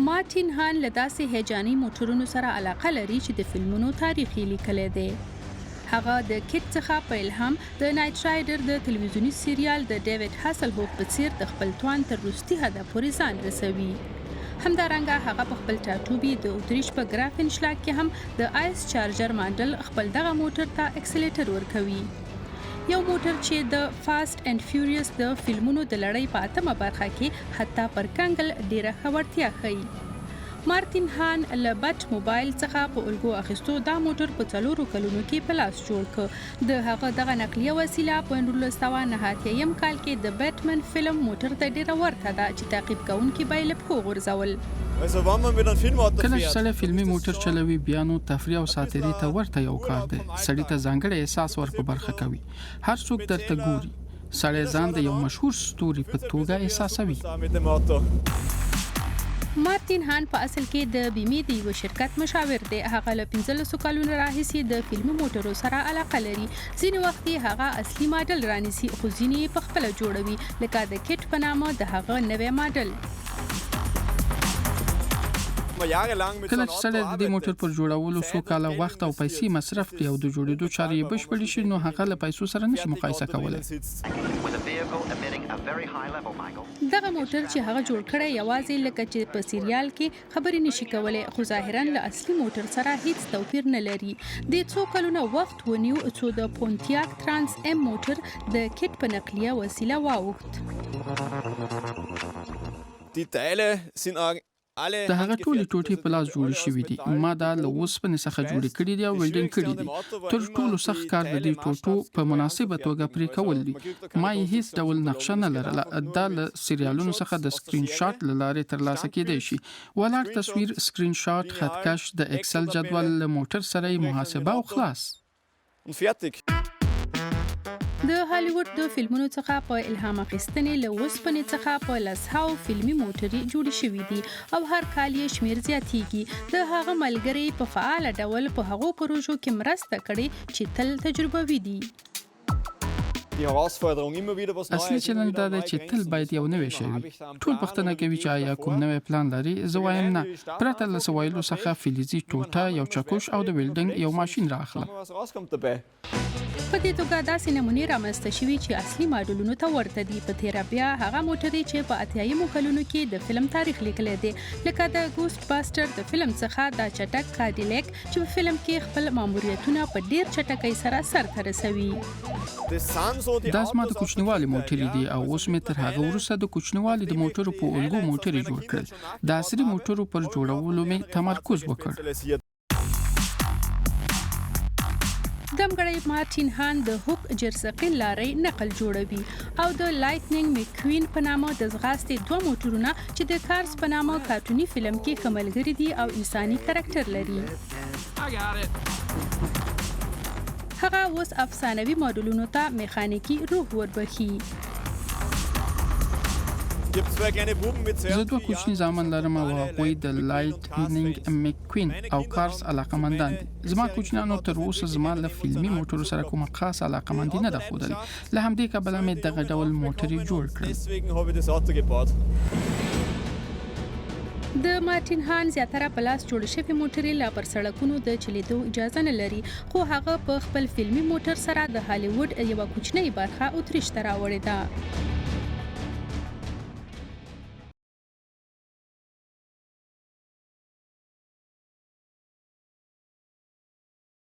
مارټین هان له داسې هیجاني موټرونو سره علاقه لري چې د فلمونو تاریخ یې لیکلی دی. هغه د کیټ څخه په الهام د نایټ رایډر د تلویزیوني سریال د ډیویډ هاسلهوف په څیر د خپل توان تر وروستي حده پورې ځان رسوي. همدارنګه هغه په خپل ټاټوبي د اتریش په ګرافنشلاګ کې هم د آیس چارجر ماډل خپل دغه موټر ته اکسلیټر ورکوي. یو موټر چې د فاسټ اینډ فیوریس د فلمونو د لړۍ په اتمه برخه کې حتی پر کنګل ډیره ښه وړتیا ښيي. مارتین هان له بټ موبایل څخه په الګو اخیستو دا موټر په څلورو کلونو کې په لاس جوړ کړ. د هغه دغه نقلیه وسیله په 1989 یم کال کې د بټمن فلم موټر ته ډیره ورته ده چې تعقیب کوونکي به یې له پښو غورځول. کله چې سړی فلمي موټر چلوي بیا نو تفریح او ساعتیرۍ ته ورته یو کار دی. سړي ته ځانګړی احساس ور په برخه کوي. هر څوک درته ګوري. سړی ځان د یو مشهور ستوري په توګه احساسوي. مارتین هان په اصل کې د بیمې د یوه شرکت مشاور دی. هغه له 15 کلونو راهیسې د فلمي موټرو سره علاقه لري. ځینې وخت یې هغه اصلي ماډل رانیسي، خو ځینې یې په خپله جوړوي، لکه د کیټ په نامه د هغه نوی ماډل. کله چې سړی د دې موټر پر جوړولو څو کاله وخت او پیسې مصرف کړي او د جوړېدو چارې یې بشپړې شي، نو هغه له پیسو سره نه شي مقایسه کولی. دغه موټر چې هغه جوړ کړی، یوازې لکه چې په سریال کې خبرې نه شي کولی، خو ظاهراً له اصلي موټر سره هیڅ توپیر نه لري. دې څو کلونه وخت ونیو څو د پونتیاک ترانس ام موټر د کټ په نقلیه وسیله واوښت. د هغه ټولې ټوټې په لاس جوړې شوې دي. ما دا له اوسپنې څخه جوړې کړې دي او ویلډینګ کړې دي. تر ټولو سخت کار د دې ټوټو په مناسبه توګه پرې کول دي. ما یې هیڅ ډول نقشه نه لرله. دا له سریالونو څخه د سکرین شاټ له لارې ترلاسه کیدای شي. ولاړ تصویر، سکرین شاټ، خط کش، د اکسل جدول، له موټر سره یې محاسبه او خلاص. د هالیوډ د فلمونو څخه په الهام اخیستنې له اوسپنې څخه په لسهاو فلمي موټرې جوړې شوې دي او هر کال یې شمېر زیاتیږي. د هغه ملګری په فعاله ډول په هغو پروژو کې مرسته کړې چې تل تجربوي دي. اصلي چلنج دا دی چې تل باید یو نوی شی وي. ټول پوښتنه کوي چې ایا کوم نوی پلان لرې؟ زه وایم نه. پرته له څه ویلو څخه فلزي ټوټه، یو چکش او د ویلډنګ یو ماشین را اخلم. په دې توګه داسې نمونې رامنځته شوي چې اصلي ماډلونو ته ورته دي، په تېره بیا هغه موټرې چې په اتیایمو کلونو کې د فلم تاریخ لیکلی دی، لکه د ګوسټ باسټر د فلم څخه دا چټک کادیلک چې په فلم کې خپل ماموریتونه په ډېر چټکۍ سره سرته رسوي. دا زما د کوچنیوالي موټرې دي او اوس مې تر هغه وروسته د کوچنیوالي د موټرو په الګو موټرې جوړ کړل. د عصري موټرو پر جوړولو مې تمرکز وکړ. دمګړی مارټین هان د هوک جرثقیل لارۍ نقل جوړوي او د لایټنینګ مکوین په نامه د ځغاستې دوه موټرونه چې د کارز په نامه کارټوني فلم کې ښه ملګري دي او انساني کرکټر لري. هغه اوس افسانوي ماډلونو ته میخانیکي روح وربښي. زه دوه کوچني زامن لرم او هغوی د لایټنینګ مکوین او کارز علاقمندان دي. زما کوچنیانو تر اوسه زما له فلمي موټرو سره کومه خاصه علاقمندي نه ده ښودلې. له همدې کبله مې دغه ډول موټرې جوړ کړل. د مارټین هان زیاتره په لاس جوړې شوې موټرې لا پر سړکونو د چلیدو اجازه نه لري، خو هغه په خپل فلمي موټر سره د هالیوډ یوه کوچنۍ برخه اتریش ته راوړې ده.